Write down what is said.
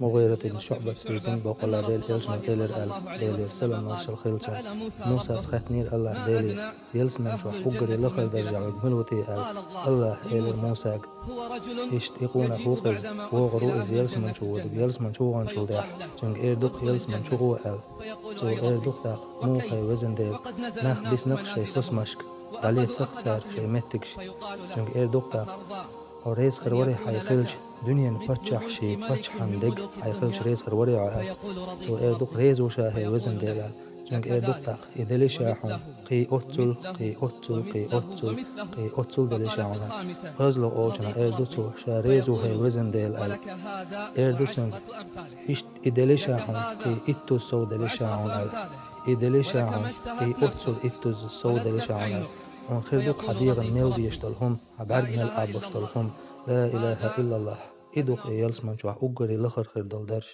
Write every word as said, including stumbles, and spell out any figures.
МугӀират ибн ШуӀбата дийцина, боккъала Делан элчано элира аьлла, Делера салам-маршалла хилда цунна: Мусас хаьттинера АллахӀа Деле, ялсамани чохь уггаре лахара даржехь верг мила ву те аьлла. АллахӀа элира Мусага: иштта и къонах ву-кх иза, вогӀур ву иза ялсамани чу воьдург, ялсамани чу ваханчул тӀаьхьа цуьнга эр ду-кх ялсамани чу гӀо аьлла. Цо эр ду-кх тӀаккха: муха, хӀай везан Дела, нах бисина-кх шайн хӀусамашка, дӀалецна-кх цара шайн меттигаш. Цуьнга эр ду-кх тӀаккха: хьо реза хир варий хьайх хилча, дуьненан паччахьашийн паччахьан дега хьайх хилча реза хир варий хьо аьлла. Цо эр ду-кх: реза ву ша, хӀай везан Дела, аьлла. Цуьнга эр ду-кх тӀаккха: и делий ша хьуна кхин оццул, кхин оццул, кхин оццул, кхин оццул делий ша хьуна аьлла. ГӀазло олучунах эр ду цо: ша реза ву, хӀай везан Дела, аьлла. Эр ду цуьнга: иштта и делий ша хьуна кхин иттуза сов делий ша хьуна аьлла. И делий ша хьуна кхин оццул иттуза сов делий ша хьуна аьлла. Хьуна хир ду-кх хьан дегӀан мел дезаш долу хӀума, хьан бӀаьрг мел Ӏаббош долу хӀума. Ла илаха иллаллахӀ. И ду-кх и ялсамани чохь уггаре лахара хир долу дарж.